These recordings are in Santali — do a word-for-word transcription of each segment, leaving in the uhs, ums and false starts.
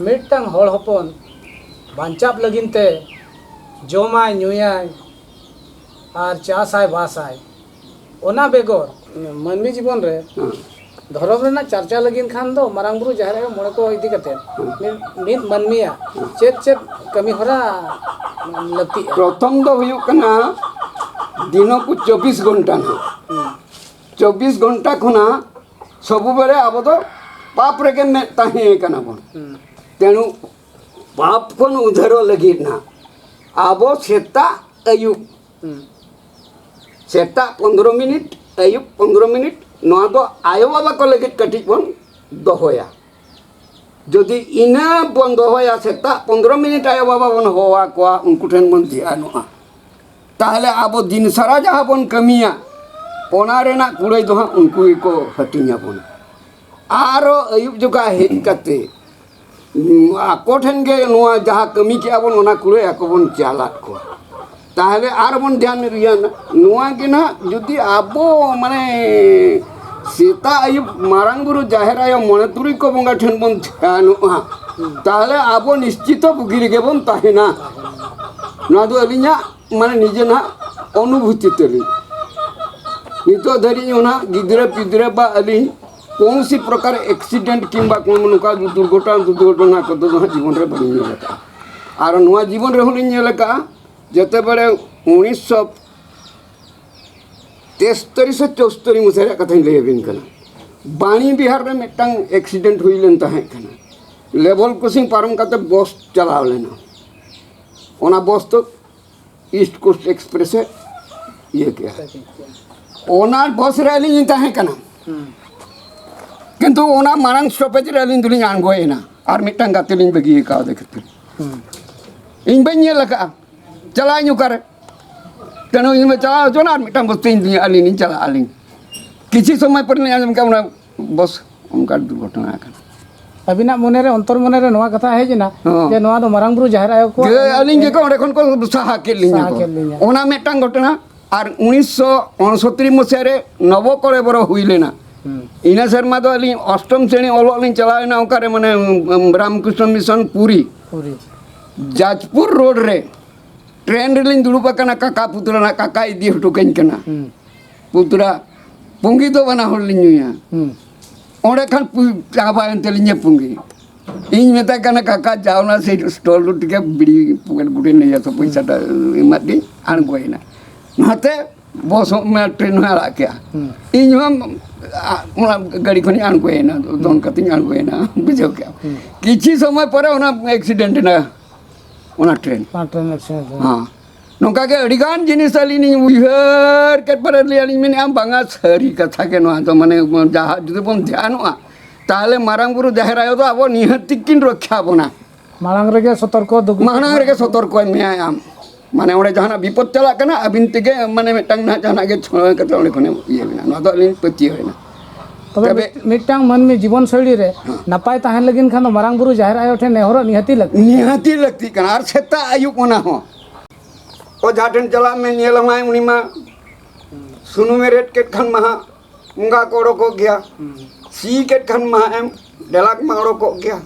ᱢᱤᱫᱴᱟᱝ ᱦᱚᱲ ᱦᱚᱯᱚᱱ ᱵᱟᱧᱪᱟᱣ ᱞᱟᱹᱜᱤᱫ ᱛᱮ ᱡᱚᱢᱟᱭ, ᱧᱩᱭᱟᱭ ᱟᱨ ᱪᱟᱥᱟᱭ, ᱵᱟᱥᱟᱭ᱾ ᱚᱱᱟ ᱵᱮᱜᱚᱨ ᱢᱟᱹᱱᱢᱤ ᱡᱤᱵᱚᱱ ᱨᱮ ᱦᱮᱸ᱾ ᱫᱷᱚᱨᱚᱢ ᱨᱮᱱᱟᱜ ᱪᱟᱨᱪᱟ ᱞᱟᱹᱜᱤᱫ ᱠᱷᱟᱱ ᱫᱚ ᱢᱟᱨᱟᱝ ᱵᱩᱨᱩ, ᱡᱟᱦᱮᱨ ᱟᱭᱳ, ᱢᱚᱬᱮ ᱠᱚ ᱤᱫᱤ ᱠᱟᱛᱮ ᱦᱮᱸ᱾ ᱢᱤᱫ, ᱢᱤᱫ ᱢᱟᱹᱱᱢᱤᱭᱟᱜ ᱪᱮᱫ ᱪᱮᱫ ᱠᱟᱹᱢᱤ ᱦᱚᱨᱟ ᱞᱟᱹᱠᱛᱤᱜᱼᱟ? ᱯᱨᱚᱛᱷᱚᱢ ᱫᱚ ᱦᱩᱭᱩᱜ ᱠᱟᱱᱟ, ᱫᱤᱱᱚᱠᱩ ᱪᱚᱵᱵᱤᱥ ᱜᱷᱚᱱᱴᱟ ᱱᱟᱜ᱾ ᱦᱩᱸ᱾ ᱪᱚᱵᱵᱤᱥ ᱜᱷᱚᱱᱴᱟ ᱠᱷᱚᱱᱟᱜ ᱥᱚᱵᱩ ᱵᱮᱲᱮ ᱟᱵᱚ ᱫᱚ ᱯᱟᱯ ᱨᱮᱜᱮ ᱢᱮᱫ ᱛᱟᱦᱮᱸ ᱠᱟᱱᱟ ᱵᱚᱱ᱾ ᱦᱩᱸ᱾ ᱛᱮᱱᱩ ᱯᱟᱯ ᱠᱷᱚᱱ ᱩᱫᱷᱟᱹᱨᱚᱜ ᱞᱟᱹᱜᱤᱫ ᱱᱟ ᱟᱵᱚ ᱥᱮᱛᱟᱜ ᱟᱹᱭᱩᱵ, ᱦᱩᱸ᱾ ᱥᱮᱛᱟᱜ ᱯᱚᱱᱫᱽᱨᱚ ᱢᱤᱱᱤᱴ, ᱟᱹᱭᱩᱵ ᱯᱚᱱᱫᱽᱨᱚ ᱢᱤᱱᱤᱴ, ᱱᱚᱣᱟ ᱫᱚ ᱟᱭᱳ ᱵᱟᱵᱟ ᱠᱚ ᱞᱟᱹᱜᱤᱫ ᱠᱟᱹᱴᱤᱡ ᱵᱚᱱ ᱫᱚᱦᱚᱭᱟ᱾ ᱡᱩᱫᱤ ᱤᱱᱟᱹ ᱵᱚᱱ ᱫᱚᱦᱚᱭᱟ, ᱥᱮᱛᱟᱜ ᱯᱚᱱᱫᱽᱨᱚ ᱢᱤᱱᱤᱴ ᱟᱭᱳ ᱵᱟᱵᱟ ᱵᱚᱱ ᱦᱚᱦᱚ ᱟᱠᱚᱣᱟ, ᱩᱱᱠᱩ ᱴᱷᱮᱱ ᱵᱚᱱ ᱫᱷᱮᱭᱟᱱᱚᱜᱼᱟ, ᱛᱟᱦᱚᱞᱮ ᱟᱵᱚ ᱫᱤᱱ ᱥᱟᱨᱟ ᱡᱟᱦᱟᱸ ᱵᱚᱱ ᱠᱟᱹᱢᱤᱭᱟ, ᱚᱱᱟ ᱨᱮᱱᱟᱜ ᱠᱩᱲᱟᱹᱭ ᱫᱚ ᱦᱟᱸᱜ ᱩᱱᱠᱩ ᱜᱮᱠᱚ ᱦᱟᱹᱴᱤᱧ ᱟᱵᱚᱱᱟ᱾ ᱟᱨᱚ ᱟᱹᱭᱩᱵ ᱡᱚᱠᱷᱟ ᱦᱮᱡ ᱠᱟᱛᱮ, ᱩᱸ, ᱟᱠᱚ ᱴᱷᱮᱱ ᱜᱮ ᱱᱚᱣᱟ ᱡᱟᱦᱟᱸ ᱠᱟᱹᱢᱤ ᱠᱮᱜᱼᱟ ᱵᱚᱱ, ᱚᱱᱟ ᱠᱩᱲᱟᱹᱭ ᱟᱠᱚ ᱵᱚᱱ ᱪᱟᱞᱟᱫ ᱠᱚᱣᱟ᱾ ᱛᱟᱦᱚᱞᱮ ᱟᱨ ᱵᱚᱱ ᱫᱷᱮᱭᱟᱱ ᱨᱩᱣᱟᱹᱲᱟ᱾ ᱱᱚᱣᱟ ᱜᱮ ᱱᱟᱦᱟᱜ ᱡᱩᱫᱤ ᱟᱵᱚ, ᱢᱟᱱᱮ, ᱥᱮᱛᱟᱜ ᱟᱹᱭᱩᱵ ᱢᱟᱨᱟᱝ ᱵᱩᱨᱩ, ᱡᱟᱦᱮᱨ ᱟᱭᱳ, ᱢᱚᱬᱮ ᱛᱩᱨᱩᱭ ᱠᱚ ᱵᱚᱸᱜᱟ ᱴᱷᱮᱱ ᱵᱚᱱ ᱫᱷᱮᱭᱟᱱᱚᱜᱼᱟ, ᱛᱟᱦᱚᱞᱮ ᱟᱵᱚ ᱱᱤᱥᱪᱤᱛᱚ ᱵᱩᱜᱤ ᱨᱮᱜᱮ ᱵᱚᱱ ᱛᱟᱦᱮᱱᱟ᱾ ᱱᱚᱣᱟ ᱫᱚ ᱟᱹᱞᱤᱧᱟᱜ, ᱢᱟᱱᱮ, ᱱᱤᱡᱮ ᱱᱟᱦᱟᱜ ᱚᱱᱩᱵᱷᱩᱛᱤ ᱛᱟᱹᱞᱤᱧ᱾ ᱱᱤᱛᱚᱜ ᱫᱷᱟᱹᱨᱤᱡ ᱦᱚᱸ ᱱᱟᱦᱟᱜ ᱜᱤᱫᱽᱨᱟᱹ ᱯᱤᱫᱽᱨᱟᱹ ᱵᱟ ᱟᱹᱞᱤᱧ ᱠᱚᱱᱥᱤ ᱯᱨᱚᱠᱟᱨ ᱮᱠᱥᱤᱰᱮᱱᱴ ᱠᱤᱝᱵᱟ ᱠᱳᱱᱳ ᱱᱚᱝᱠᱟ ᱫᱩᱨᱜᱷᱚᱴᱚᱱᱟ, ᱫᱩᱨᱜᱷᱚᱴᱚᱱᱟ ᱠᱚᱫᱚ ᱱᱟᱦᱟᱜ ᱡᱤᱵᱚᱱ ᱨᱮ ᱵᱟᱹᱞᱤᱧ ᱧᱮᱞ ᱟᱠᱟᱫᱼᱟ᱾ ᱟᱨ ᱱᱚᱣᱟ ᱡᱤᱵᱚᱱ ᱨᱮᱦᱚᱸ ᱞᱤᱧ ᱧᱮᱞ ᱟᱠᱟᱫᱼᱟ, ᱡᱮᱛᱮ ᱵᱮᱲᱮ ᱩᱱᱤᱥᱥᱚ ᱛᱮᱥᱛᱚᱨᱤ ᱥᱮ ᱪᱳᱥᱛᱚᱨᱤ ᱢᱩᱪᱟᱹᱫ ᱨᱮᱭᱟᱜ ᱠᱟᱛᱷᱟᱧ ᱞᱟᱹᱭ ᱟᱹᱵᱤᱱ ᱠᱟᱱᱟ᱾ ᱵᱟᱬᱤ ᱵᱤᱦᱟᱨ ᱨᱮ ᱢᱤᱫᱴᱟᱝ ᱮᱠᱥᱤᱰᱮᱱᱴ ᱦᱩᱭ ᱞᱮᱱ ᱛᱟᱦᱮᱸ ᱠᱟᱱᱟ᱾ ᱞᱮᱵᱚᱞ ᱠᱨᱚᱥᱤᱝ ᱯᱟᱨᱚᱢ ᱠᱟᱛᱮ ᱵᱚᱥ ᱪᱟᱞᱟᱣ ᱞᱮᱱᱟ᱾ ᱚᱱᱟ ᱵᱚᱥ ᱫᱚ ᱤᱥᱴ ᱠᱳᱥᱴ ᱮᱠᱥᱯᱨᱮᱥ ᱮ ᱤᱭᱟᱹ ᱠᱮᱜᱼᱟ᱾ ᱚᱱᱟ ᱵᱚᱥ ᱨᱮ ᱟᱹᱞᱤᱧ ᱞᱤᱧ ᱛᱟᱦᱮᱸ ᱠᱟᱱᱟ᱾ ᱦᱩᱸ᱾ ᱠᱤᱱᱛᱩ ᱚᱱᱟ ᱢᱟᱲᱟᱝ ᱥᱴᱚᱯᱮᱡᱽ ᱨᱮ ᱟᱹᱞᱤᱧ ᱫᱚᱞᱤᱧ ᱟᱬᱜᱚᱭᱮᱱᱟ, ᱟᱨ ᱢᱤᱫᱴᱟᱝ ᱜᱟᱛᱮ ᱞᱤᱧ ᱵᱟᱹᱜᱤ ᱟᱠᱟᱣᱫᱮ ᱠᱷᱟᱹᱛᱤᱨ᱾ ᱦᱩᱸ᱾ ᱤᱧ ᱵᱟᱹᱧ ᱧᱮᱞ ᱟᱠᱟᱫᱼᱟ, ᱪᱟᱞᱟᱜ ᱟᱹᱧ ᱚᱠᱟᱨᱮ? ᱛᱮᱱᱩ ᱤᱧ ᱢᱟ ᱪᱟᱞᱟᱣ ᱦᱚᱪᱚᱱᱟ, ᱟᱨ ᱢᱤᱫᱴᱟᱝ ᱵᱚᱥᱛᱮ ᱤᱧ ᱫᱩᱧ, ᱟᱹᱞᱤᱧ ᱞᱤᱧ ᱪᱟᱞᱟᱜ ᱟᱹᱞᱤᱧ᱾ ᱠᱤᱪᱷᱩ ᱥᱚᱢᱚᱭ ᱯᱚᱨᱮ ᱞᱤᱧ ᱟᱸᱡᱚᱢ ᱠᱮᱫᱟ, ᱚᱱᱟ ᱵᱚᱥ ᱚᱱᱠᱟ ᱫᱩᱨᱜᱷᱚᱴᱚᱱᱟ ᱟᱠᱟᱱᱟ᱾ ᱟᱹᱵᱤᱱᱟᱜ ᱢᱚᱱᱮᱨᱮ, ᱚᱱᱛᱚᱨ ᱢᱚᱱᱮᱨᱮ ᱱᱚᱣᱟ ᱠᱟᱛᱷᱟ ᱦᱮᱡ ᱮᱱᱟ ᱦᱚᱸ᱾ ᱡᱮ ᱱᱚᱣᱟ ᱫᱚ ᱢᱟᱨᱟᱝ ᱵᱩᱨᱩ ᱡᱟᱦᱮᱨ ᱟᱭᱳ ᱠᱚᱣᱟᱜ ᱡᱮ ᱟᱹᱞᱤᱧ ᱜᱮᱠᱚ ᱚᱸᱰᱮ ᱠᱷᱚᱱ ᱠᱚ ᱥᱟᱦᱟ ᱠᱮᱫ ᱞᱤᱧᱟ ᱥᱟᱦᱟ ᱠᱚ᱾ ᱠᱮᱫ ᱞᱤᱧᱟ᱾ ᱚᱱᱟ ᱢᱤᱫᱴᱟᱝ ᱜᱷᱚᱴᱚᱱᱟ᱾ ᱟᱨ ᱩᱱᱤᱥᱥᱚ ᱩᱱᱥᱚᱛᱛᱤᱨᱤᱥ ᱢᱚᱥᱤᱦᱟ ᱨᱮ ᱱᱚᱵᱚᱠᱚᱞᱮᱵᱚᱨᱚ ᱦᱩᱭ ᱞᱮᱱᱟ᱾ ᱦᱩᱸ᱾ ᱤᱱᱟᱹ ᱥᱮᱨᱢᱟ ᱫᱚ ᱟᱹᱞᱤᱧ ᱚᱥᱴᱚᱢ ᱥᱨᱮᱬᱤ ᱚᱞᱚᱜ ᱞᱤᱧ ᱪᱟᱞᱟᱣ ᱮᱱᱟ, ᱚᱠᱟᱨᱮ, ᱢᱟᱱᱮ, ᱨᱟᱢᱠᱨᱤᱥᱱᱚ ᱢᱤᱥᱚᱱ ᱯᱩᱨᱤ, ᱯᱩᱨᱤ᱾ ᱡᱟᱡᱽᱯᱩᱨ ᱨᱳᱰ ᱨᱮ ᱴᱨᱮᱱ ᱨᱮᱞᱤᱧ ᱫᱩᱲᱩᱵ ᱟᱠᱟᱱᱟ, ᱠᱟᱠᱟ ᱯᱩᱛᱲᱟ ᱨᱮᱱᱟᱜ ᱠᱟᱠᱟ ᱤᱫᱤ ᱦᱚᱴᱚ ᱠᱟᱹᱧ ᱠᱟᱱᱟ᱾ ᱦᱩᱸ᱾ ᱯᱩᱛᱲᱟ ᱯᱩᱸᱜᱤ ᱫᱚ ᱵᱟᱱᱟ ᱦᱚᱲ ᱞᱤᱧ ᱧᱩᱭᱟ᱾ ᱦᱩᱸ᱾ ᱚᱸᱰᱮ ᱠᱷᱟᱱ ᱯᱩ-, ᱪᱟᱵᱟᱭᱮᱱ ᱛᱟᱹᱞᱤᱧᱟ ᱯᱩᱸᱜᱤ᱾ ᱤᱧ ᱢᱮᱛᱟᱭ ᱠᱟᱱᱟ, "ᱠᱟᱠᱟ, ᱡᱟᱣ ᱚᱱᱟ ᱥᱮ ᱥᱴᱚᱞ ᱨᱮ ᱴᱷᱤᱠᱟ ᱵᱤᱲᱤ ᱯᱚᱠᱮᱴ ᱜᱩᱴᱤ ᱱᱮᱭᱟ ᱥᱚ ᱯᱚᱭᱥᱟ ᱴᱟ ᱮᱢᱟᱫ ᱫᱤᱧ, ᱟᱬᱜᱚᱭᱮᱱᱟ ᱱᱚᱛᱮ ᱵᱚᱥ ᱦᱚᱸ ᱢᱟ ᱴᱨᱮᱱ ᱦᱚᱸ ᱟᱲᱟᱜ ᱠᱮᱜᱼᱟ᱾ ᱦᱩᱸ᱾ ᱤᱧ ᱦᱚᱸ, ᱟ, ᱚᱱᱟ ᱜᱟᱹᱰᱤ ᱠᱷᱚᱱᱤᱧ ᱟᱬᱜᱚᱭᱮᱱᱟ, ᱫᱚᱱ ᱠᱟᱛᱮᱧ ᱟᱬᱜᱚᱭᱮᱱᱟ, ᱵᱩᱡᱷᱟᱹᱣ ᱠᱮᱜᱼᱟ᱾ ᱦᱩᱸ᱾ ᱠᱤᱪᱷᱤ ᱥᱚᱢᱚᱭ ᱯᱚᱨᱮ ᱚᱱᱟ ᱮᱠᱥᱤᱰᱮᱱᱴ ᱮᱱᱟ, ᱚᱱᱟ ᱴᱨᱮᱱ᱾ ᱚᱱᱟ ᱴᱨᱮᱱ ᱮᱠᱥᱤᱰᱮᱱᱴ ᱮᱱᱟ᱾ ᱦᱮᱸ᱾ ᱱᱚᱝᱠᱟ ᱜᱮ ᱟᱹᱰᱤ ᱜᱟᱱ ᱡᱤᱱᱤᱥ ᱟᱹᱞᱤᱧ ᱞᱤᱧ ᱩᱭᱦᱟᱹᱨ ᱠᱮᱫ ᱯᱚᱨᱮ ᱞᱟᱹᱭ ᱟᱹᱞᱤᱧ ᱢᱮᱱᱮᱫᱼᱟ, ᱵᱟᱝᱟ, ᱥᱟᱹᱨᱤ ᱠᱟᱛᱷᱟ ᱜᱮ ᱱᱚᱣᱟ ᱫᱚ, ᱢᱟᱱᱮ, ᱡᱟᱦᱟᱸ ᱡᱩᱫᱤ ᱵᱚᱱ ᱫᱷᱮᱭᱟᱱᱚᱜᱼᱟ, ᱛᱟᱦᱚᱞᱮ ᱢᱟᱨᱟᱝ ᱵᱩᱨᱩ ᱡᱟᱦᱮᱨ ᱟᱭᱳ ᱫᱚ ᱟᱵᱚ ᱱᱤᱦᱟᱹᱛ ᱠᱤᱱ ᱨᱚᱠᱷᱟ ᱵᱚᱱᱟ᱾ ᱢᱟᱲᱟᱝ ᱨᱮᱜᱮ ᱥᱚᱛᱚᱨᱠᱚ ᱫᱩᱜᱩ ᱢᱟᱲᱟᱝ ᱨᱮᱜᱮ ᱥᱚᱛᱚᱨᱠᱚ ᱢᱮᱭᱟᱭ ᱟᱢ᱾ ᱢᱟᱱᱮ ᱚᱸᱰᱮ ᱡᱟᱦᱟᱱᱟᱜ ᱵᱤᱯᱚᱫ ᱪᱟᱞᱟᱜ ᱠᱟᱱᱟ, ᱟᱹᱵᱤᱱ ᱛᱮᱜᱮ ᱢᱟᱱᱮ ᱢᱤᱫᱴᱟᱝ ᱱᱟᱦᱟᱜ ᱡᱟᱦᱟᱱᱟᱜ ᱜᱮ ᱪᱷᱩᱲᱟᱹᱣ ᱠᱟᱛᱮ ᱚᱸᱰᱮ ᱠᱷᱚᱱᱮᱢ ᱤᱭᱟᱹ ᱵᱮᱱᱟ᱾ ᱱᱚᱣᱟ ᱫᱚ ᱟᱹᱞᱤᱧ ᱯᱟᱹᱛᱭᱟᱹᱣ ᱮᱱᱟ᱾ ᱛᱚᱵᱮ ᱛᱚᱵᱮ ᱢᱤᱫ-, ᱢᱤᱫᱴᱟᱝ ᱢᱟᱹᱱᱢᱤ ᱡᱤᱵᱚᱱ ᱥᱳᱭᱞᱤ ᱨᱮ ᱦᱮᱸ᱾ ᱱᱟᱯᱟᱭ ᱛᱟᱦᱮᱱ ᱞᱟᱹᱜᱤᱫ ᱠᱷᱟᱱ ᱫᱚ ᱢᱟᱨᱟᱝ ᱵᱩᱨᱩ ᱡᱟᱦᱮᱨ ᱟᱭᱳ ᱴᱷᱮᱱ ᱱᱮᱦᱚᱨᱚᱜ ᱱᱤᱦᱟᱹᱛᱤ ᱞᱟᱹᱠᱛᱤ᱾ ᱱᱤᱦᱟᱹᱛᱤ ᱞᱟᱹᱠᱛᱤᱜ ᱠᱟᱱᱟ᱾ ᱟᱨ ᱥᱮᱛᱟᱜ ᱟᱹᱭᱩᱵ ᱚᱱᱟ ᱦᱚᱸ᱾ ᱚᱡᱷᱟ ᱴᱷᱮᱱ ᱪᱟᱞᱟᱜ ᱢᱮ, ᱧᱮᱞ ᱟᱢᱟᱭ ᱩᱱᱤ ᱢᱟ ᱥᱩᱱᱩᱢᱮ ᱨᱮᱫ ᱠᱮᱫ ᱠᱷᱟᱱ ᱢᱟ ᱦᱟᱸᱜ ᱵᱚᱸᱜᱟ ᱠᱚ ᱚᱰᱚᱠᱚᱜ ᱜᱮᱭᱟ᱾ ᱦᱩᱸ᱾ ᱥᱤ ᱠᱮᱫ ᱠᱷᱟᱱ ᱢᱟ ᱮᱢ ᱰᱮᱞᱟᱠ ᱢᱟ ᱚᱰᱚᱠᱚᱜ ᱜᱮᱭᱟ᱾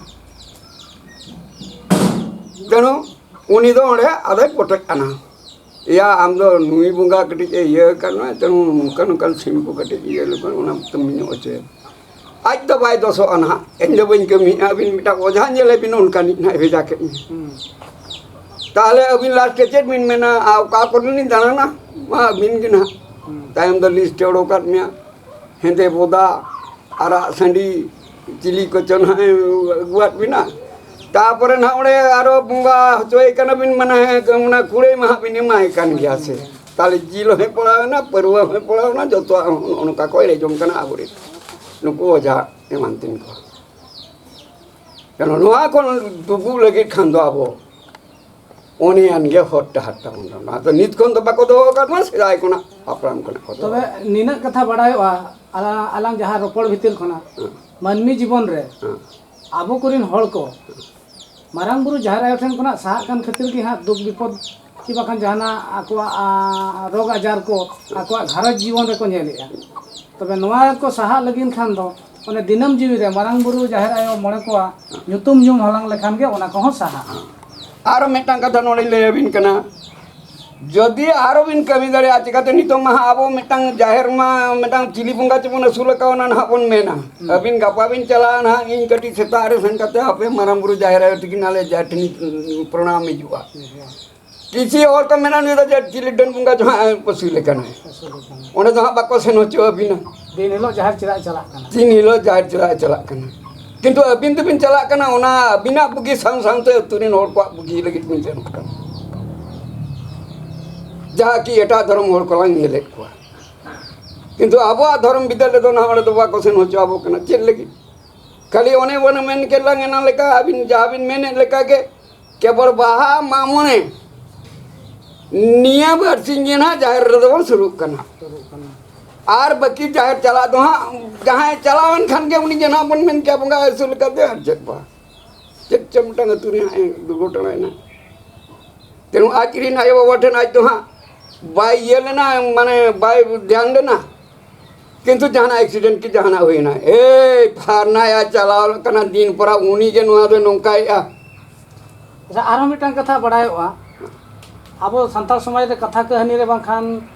ᱛᱮᱱᱩ ᱩᱱᱤ ᱫᱚ ᱚᱸᱰᱮ ᱟᱫᱚᱭ ᱯᱚᱴᱮᱡ ᱟᱱᱟ᱾ ᱮᱭᱟ, ᱟᱢ ᱫᱚ ᱱᱩᱭ ᱵᱚᱸᱜᱟ ᱠᱟᱹᱴᱤᱡ ᱮ ᱤᱭᱟᱹ ᱟᱠᱟᱫ ᱱᱚᱜᱼᱚᱭ, ᱛᱮᱱᱩ ᱱᱚᱝᱠᱟ ᱱᱚᱝᱠᱟᱱ ᱥᱤᱢ ᱠᱚ ᱠᱟᱹᱴᱤᱡ ᱤᱭᱟᱹ ᱞᱮᱠᱷᱟᱱ ᱚᱱᱟ ᱠᱟᱹᱢᱤ ᱧᱚᱜ ᱦᱚᱪᱚᱭᱮᱢ᱾ ᱟᱡ ᱫᱚ ᱵᱟᱭ ᱫᱚᱥᱚᱜᱼᱟ ᱱᱟᱦᱟᱜ, ᱤᱧ ᱫᱚ ᱵᱟᱹᱧ ᱠᱟᱹᱢᱤᱭᱮᱫᱼᱟ, ᱟᱹᱵᱤᱱ ᱢᱤᱫᱴᱟᱝ ᱚᱡᱷᱟ ᱧᱮᱞᱮ ᱵᱤᱱ, ᱚᱱᱠᱟᱱᱤᱡ ᱱᱟᱦᱟᱜ ᱵᱷᱮᱡᱟ ᱠᱮᱫ ᱢᱮ᱾ ᱦᱩᱸ᱾ ᱛᱟᱦᱚᱞᱮ ᱟᱹᱵᱤᱱ ᱞᱟᱥᱴ ᱨᱮ ᱪᱮᱫ ᱵᱤᱱ ᱢᱮᱱᱟ? ᱟᱨ ᱚᱠᱟ ᱠᱚᱨᱮ ᱞᱤᱧ ᱫᱟᱬᱟᱱᱟ? ᱢᱟ ᱟᱹᱵᱤᱱ ᱜᱮ ᱱᱟᱦᱟᱜ᱾ ᱦᱩᱸ᱾ ᱛᱟᱭᱚᱢ ᱫᱚ ᱞᱤᱥᱴ ᱮ ᱚᱰᱚᱠᱟᱫ ᱢᱮᱭᱟ, ᱦᱮᱸᱫᱮ ᱵᱚᱫᱟ, ᱟᱨᱟᱜ ᱥᱟᱺᱰᱤ, ᱪᱤᱞᱤ ᱠᱚᱪᱚ ᱱᱟᱦᱟᱜ ᱮ ᱟᱹᱜᱩᱣᱟᱫ ᱵᱤᱱᱟ᱾ ᱛᱟᱯᱚᱨᱮ ᱱᱟᱦᱟᱜ ᱚᱸᱰᱮ ᱟᱨᱚ ᱵᱚᱸᱜᱟ ᱦᱚᱪᱚᱭᱮ ᱠᱟᱱᱟ ᱵᱤᱱ, ᱢᱟᱱᱮ ᱚᱱᱟ ᱠᱩᱲᱟᱹᱭ ᱢᱟ ᱦᱟᱸᱜ ᱵᱤᱱ ᱮᱢᱟᱭ ᱠᱟᱱ ᱜᱮᱭᱟ ᱥᱮ᱾ ᱛᱟᱦᱚᱞᱮ ᱡᱤᱞ ᱦᱚᱸᱭ ᱯᱟᱲᱟᱣ ᱮᱱᱟ, ᱯᱟᱹᱨᱣᱟᱹ ᱦᱚᱸᱭ ᱯᱟᱲᱟᱣ ᱮᱱᱟ, ᱡᱚᱛᱚᱣᱟᱜ ᱦᱚᱸ ᱱᱚᱜᱼᱚ ᱱᱚᱝᱠᱟ ᱠᱚ ᱮᱲᱮ ᱡᱚᱝ ᱠᱟᱱᱟ ᱟᱵᱚᱨᱮᱱ ᱱᱩᱠᱩ ᱚᱡᱷᱟ ᱮᱢᱟᱱ ᱛᱮᱱ ᱠᱚ᱾ ᱠᱟᱨᱚᱱ ᱱᱚᱣᱟ ᱠᱷᱚᱱ ᱫᱩᱜᱩᱜ ᱞᱟᱹᱜᱤᱫ ᱠᱷᱟᱱ ᱫᱚ ᱟᱵᱚ ᱩᱱᱤᱭᱟᱱ ᱜᱮ ᱦᱚᱨ ᱰᱟᱦᱟᱨ ᱛᱟᱵᱚᱱ ᱫᱚ᱾ ᱱᱚᱣᱟ ᱫᱚ ᱱᱤᱛ ᱠᱷᱚᱱ ᱫᱚ ᱵᱟᱠᱚ ᱫᱚᱦᱚ ᱟᱠᱟᱫ ᱵᱚᱱᱟ, ᱥᱮᱫᱟᱭ ᱠᱷᱚᱱᱟᱜ ᱦᱟᱯᱲᱟᱢ ᱠᱷᱚᱱᱟᱜ ᱠᱚ ᱫᱚᱦᱚ ᱛᱚᱵᱮ ᱟᱠᱟᱫ᱾ ᱱᱤᱱᱟᱹᱜ ᱠᱟᱛᱷᱟ ᱵᱟᱲᱟᱭᱚᱜᱼᱟ, ᱟᱞᱟᱝ, ᱟᱞᱟᱝ ᱡᱟᱦᱟᱸ ᱨᱚᱯᱚᱲ ᱵᱷᱤᱛᱤᱨ ᱠᱷᱚᱱᱟᱜ, ᱦᱮᱸ᱾ ᱢᱟᱹᱱᱢᱤ ᱡᱤᱵᱚᱱ ᱨᱮ ᱦᱮᱸ᱾ ᱟᱵᱚ ᱠᱚᱨᱮᱱ ᱦᱚᱲ ᱠᱚ ᱢᱟᱨᱟᱝ ᱵᱩᱨᱩ ᱡᱟᱦᱮᱨ ᱟᱭᱳ ᱴᱷᱮᱱ ᱠᱷᱚᱱᱟᱜ ᱥᱟᱦᱟᱜ ᱠᱟᱱ ᱠᱷᱟᱹᱛᱤᱨ ᱜᱮ ᱦᱟᱸᱜ ᱫᱩᱠ ᱵᱤᱯᱚᱫ ᱠᱤ ᱵᱟᱠᱷᱟᱱ ᱡᱟᱦᱟᱱᱟᱜ ᱟᱠᱚᱣᱟᱜ, ᱟ, ᱨᱳᱜᱽ ᱟᱡᱟᱨ ᱠᱚ ᱟᱠᱚᱣᱟᱜ ᱜᱷᱟᱨᱚᱸᱡᱽ ᱡᱤᱵᱚᱱ ᱨᱮᱠᱚ ᱧᱮᱞᱮᱜᱼᱟ᱾ ᱛᱚᱵᱮ ᱱᱚᱣᱟ ᱠᱚ ᱥᱟᱦᱟᱜ ᱞᱟᱹᱜᱤᱫ ᱠᱷᱟᱱ ᱫᱚ ᱚᱱᱮ ᱫᱤᱱᱟᱹᱢ ᱡᱤᱣᱤ ᱨᱮ ᱢᱟᱨᱟᱝ ᱵᱩᱨᱩ, ᱡᱟᱦᱮᱨ ᱟᱭᱳ, ᱢᱚᱬᱮ ᱠᱚᱣᱟᱜ ᱧᱩᱛᱩᱢ ᱧᱩᱢ ᱦᱟᱞᱟᱝ ᱞᱮᱠᱷᱟᱱ ᱜᱮ ᱚᱱᱟ ᱠᱚᱦᱚᱸ ᱥᱟᱦᱟᱜᱼᱟ᱾ ᱟᱨ ᱢᱤᱫᱴᱟᱝ ᱠᱟᱛᱷᱟ ᱱᱚᱰᱮᱧ ᱞᱟᱹᱭ ᱟᱹᱵᱤᱱ ᱠᱟᱱᱟ, ᱡᱩᱫᱤ ᱟᱨᱚ ᱵᱤᱱ ᱠᱟᱹᱢᱤ ᱫᱟᱲᱮᱭᱟᱜᱼᱟ, ᱪᱤᱠᱟᱹᱛᱮ ᱱᱤᱛᱚᱜ ᱢᱟ ᱦᱟᱸᱜ ᱟᱵᱚ ᱢᱤᱫᱴᱟᱝ ᱡᱟᱦᱮᱨ ᱢᱟ ᱢᱤᱫᱴᱟᱝ ᱪᱤᱞᱤ ᱵᱚᱸᱜᱟ ᱪᱚᱵᱚᱱ ᱟᱹᱥᱩᱞ ᱟᱠᱟᱣᱱᱟ ᱱᱟᱦᱟᱜ ᱵᱚᱱ ᱢᱮᱱᱟ᱾ ᱦᱩᱸ᱾ ᱟᱹᱵᱤᱱ ᱜᱟᱯᱟ ᱵᱤᱱ ᱪᱟᱞᱟᱜᱼᱟ ᱱᱟᱦᱟᱜ, ᱤᱧ ᱠᱟᱹᱴᱤᱡ ᱥᱮᱛᱟᱜ ᱨᱮ ᱥᱮᱱ ᱠᱟᱛᱮ ᱟᱯᱮ ᱢᱟᱨᱟᱝ ᱵᱩᱨᱩ ᱡᱟᱦᱮᱨ ᱟᱭᱳ ᱛᱤᱠᱤᱱ ᱟᱞᱮ ᱡᱟᱦᱮᱨ ᱴᱷᱮᱱ ᱯᱨᱚᱬᱟᱢ ᱦᱤᱡᱩᱜᱼᱟ᱾ ᱦᱩᱸ᱾ ᱠᱤᱪᱷᱤ ᱦᱚᱲ ᱠᱚ ᱢᱮᱱᱟ, "ᱱᱩᱭ ᱫᱚ ᱪᱮᱫ ᱪᱤᱞᱤ ᱰᱟᱹᱱ ᱵᱚᱸᱜᱟ ᱪᱚ ᱦᱟᱸᱜ ᱮ ᱯᱟᱹᱥᱩᱞᱮ ᱠᱟᱱᱟ?" ᱯᱟᱹᱥᱩᱞᱮ ᱠᱟᱱᱟ᱾ ᱚᱸᱰᱮ ᱫᱚ ᱦᱟᱸᱜ ᱵᱟᱠᱚ ᱥᱮᱱ ᱦᱚᱪᱚ ᱟᱹᱵᱤᱱᱟ᱾ ᱫᱤᱱ ᱦᱤᱞᱳᱜ ᱡᱟᱦᱮᱨ ᱪᱮᱫᱟᱜ ᱮ ᱪᱟᱞᱟᱜ ᱠᱟᱱᱟ? ᱫᱤᱱ ᱦᱤᱞᱳᱜ ᱡᱟᱦᱮᱨ ᱪᱮᱫᱟᱜ ᱮ ᱪᱟᱞᱟᱜ ᱠᱟᱱᱟ? ᱠᱤᱱᱛᱩ ᱟᱹᱵᱤᱱ ᱫᱚᱵᱤᱱ ᱪᱟᱞᱟᱜ ᱠᱟᱱᱟ, ᱚᱱᱟ ᱟᱹᱵᱤᱱᱟᱜ ᱵᱩᱜᱤ ᱥᱟᱶ ᱥᱟᱶᱛᱮ ᱟᱹᱛᱩ ᱨᱮᱱ ᱦᱚᱲ ᱠᱚᱣᱟᱜ ᱵᱩᱜᱤ ᱞᱟᱹᱜᱤᱫ ᱵᱤᱱ ᱥᱮᱱᱚᱜ ᱠᱟᱱᱟ᱾ ᱡᱟᱦᱟᱸ ᱠᱤ ᱮᱴᱟᱜ ᱫᱷᱚᱨᱚᱢ ᱦᱚᱲ ᱠᱚᱞᱟᱝ ᱧᱮᱞᱮᱫ ᱠᱚᱣᱟ, ᱠᱤᱱᱛᱩ ᱟᱵᱚᱣᱟᱜ ᱫᱷᱚᱨᱚᱢ ᱵᱤᱫᱟᱹᱞ ᱨᱮᱫᱚ ᱱᱟᱦᱟᱜ ᱚᱸᱰᱮ ᱫᱚ ᱵᱟᱠᱚ ᱥᱮᱱ ᱦᱚᱪᱚ ᱟᱵᱚ ᱠᱟᱱᱟ᱾ ᱪᱮᱫ ᱞᱟᱹᱜᱤᱫ? ᱠᱷᱟᱹᱞᱤ ᱚᱱᱮ ᱵᱚᱱ ᱢᱮᱱ ᱠᱮᱫ ᱞᱟᱝ ᱮᱱᱟᱝ ᱞᱮᱠᱟ, ᱟᱹᱵᱤᱱ ᱡᱟᱦᱟᱸ ᱵᱤᱱ ᱢᱮᱱᱮᱫ ᱞᱮᱠᱟ ᱜᱮ, ᱠᱮᱵᱚᱞ ᱵᱟᱦᱟ, ᱢᱟᱜ ᱢᱚᱬᱮ, ᱱᱤᱭᱟᱹ ᱵᱟᱨᱥᱤᱧ ᱜᱮ ᱱᱟᱦᱟᱜ ᱡᱟᱦᱮᱨ ᱨᱮᱫᱚ ᱵᱚᱱ ᱥᱩᱨᱩᱜ ᱠᱟᱱᱟ᱾ ᱥᱩᱨᱩᱜ ᱠᱟᱱᱟ᱾ ᱟᱨ ᱵᱟᱹᱠᱤ ᱡᱟᱦᱮᱨ ᱪᱟᱞᱟᱜ ᱫᱚ ᱦᱟᱸᱜ, ᱡᱟᱦᱟᱸᱭ ᱪᱟᱞᱟᱣᱮᱱ ᱠᱷᱟᱱ ᱜᱮ ᱩᱱᱤ ᱜᱮ ᱱᱟᱦᱟᱜ ᱵᱚᱱ ᱢᱮᱱ ᱠᱮᱭᱟ ᱵᱚᱸᱜᱟ ᱟᱹᱥᱩᱞ ᱠᱟᱛᱮ ᱟᱨ ᱪᱮᱫ ᱵᱟᱝ᱾ ᱪᱮᱫ ᱪᱚ ᱢᱤᱫᱴᱟᱝ ᱟᱹᱛᱩ ᱨᱮ ᱦᱟᱸᱜ ᱮ ᱫᱩᱨᱜᱷᱚᱴᱚᱱᱟᱭᱮᱱᱟ᱾ ᱛᱮᱱᱩ ᱟᱡ ᱨᱤᱱ ᱟᱭᱳ ᱵᱟᱵᱟ ᱴᱷᱮᱱ ᱟᱡ ᱫᱚ ᱦᱟᱸᱜ ᱵᱟᱭ ᱤᱭᱟᱹ ᱞᱮᱱᱟ, ᱢᱟᱱᱮ ᱵᱟᱭ ᱫᱷᱮᱭᱟᱱ ᱞᱮᱱᱟ᱾ ᱠᱤᱱᱛᱩ ᱡᱟᱦᱟᱱᱟᱜ accident ᱠᱤ ᱡᱟᱦᱟᱱᱟᱜ ᱦᱩᱭᱱᱟ, ᱮᱭ ᱯᱷᱟᱨᱱᱟᱭᱟ ᱪᱟᱞᱟᱣ ᱠᱟᱱᱟ ᱫᱤᱱ ᱯᱚᱨᱟ, ᱩᱱᱤ ᱜᱮ ᱱᱚᱣᱟ ᱫᱚᱭ ᱱᱚᱝᱠᱟᱭᱮᱜᱼᱟ᱾ ᱟᱪᱪᱷᱟ, ᱟᱨᱦᱚᱸ ᱢᱤᱫᱴᱟᱝ ᱠᱟᱛᱷᱟ ᱵᱟᱲᱟᱭᱚᱜᱼᱟ, ᱟᱵᱚ ᱥᱟᱱᱛᱟᱲ ᱥᱚᱢᱟᱡᱽ ᱨᱮ ᱠᱟᱛᱷᱟ ᱠᱟᱹᱦᱱᱤ ᱨᱮ ᱵᱟᱝᱠᱷᱟᱱ,